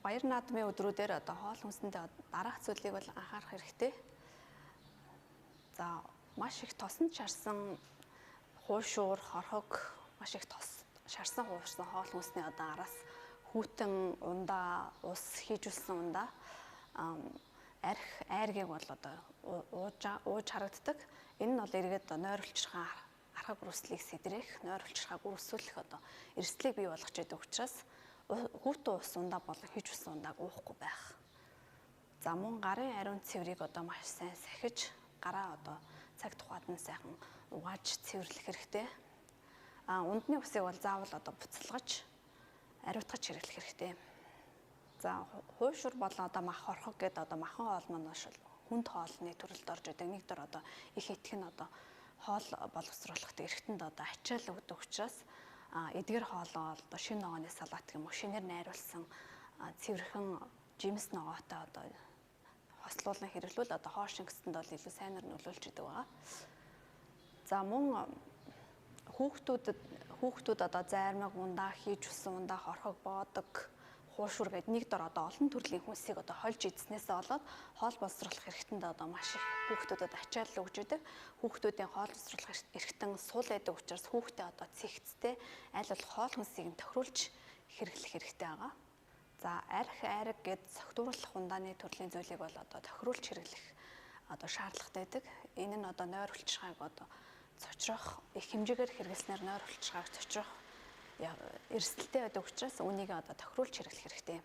Баяр наадмын өдрүүдээр одоо хоол хүнсэндээ дараах зүйлийг бол анхаарах хэрэгтэй. За, маш их тосонд шарсан хуушуур, хорхог, маш их тос шарсан хуурсан хоол хүнсний одоо араас хүйтэн ундаа, ус хийжүүлсэн ундаа, арх, айргийг бол одоо ууж харагддаг. Энэ нь бол эргээд нойр хүлчирхаа архаг бүрслийг сэдрэх, нойр хүлчирхааг үрсүүлэх одоо эрсдлийг бий болгож идэг учраас хүүтэн ус ундаа болон хийжүүлсэн ундааг уухгүй байх. За, мөн гарын ариун цэврийг одоо маш сайн сахиж, гараа одоо цаг тухайд нь сайхан угааж цэвэрлэх хэрэгтэй. А ундны усыг бол заавал одоо буцалгаж, ариутгаж хэрэглэх хэрэгтэй. За, хуйшур болон одоо мах хорхог гэдэг одоо махан хоол маань маш хүнд хоолны төрөлд орж идэг. Нэг дор одоо их итгэх нь одоо хоол боловсруулахад эргэтэнд одоо ачаал өгдөг учраас эдгэр хоолоо одоо шинэ ногооны салат гэх юм уу, шинээр найруулсан цэвэрхэн жимс ногоотой одоо хослуулан хэрэглүүл одоо хоол шингэсэнд бол илүү сайнар нөлөөлж идэг байгаа. За, мөн хүүхдүүд одоо зайрмаг ундаа, хийж өссөн ундаа, хорхог, боодог, хуушур гээд нэг дор одоо олон төрлийн хүнсийг одоо хольж идснээсээ болоод хоол боловсруулах эрхтэнд одоо маш их хүүхдүүдэд ачаал өгж идэг. Хүүхдүүдийн хоол боловсруулах эрхтэн сул байдаг учраас хүүхдээ одоо цэгцтэй аль болох хоол хүнсийг нь тохируулж хэрэглэх хэрэгтэй байгаа. За, арх, айраг гээд согтууруулах ундааны төрлийн зүйлийг бол одоо тохируулж хэрэглэх одоо шаардлагатай байдаг. Энэ нь одоо нойр хүлчирхайг одоо цочрох, их хэмжээгээр хэрэглэснээр нойр хүлчирхайг цочрох эрсдэлтэй байдаг учраас үүнийг одоо тохируулж хэрэглэх хэрэгтэй.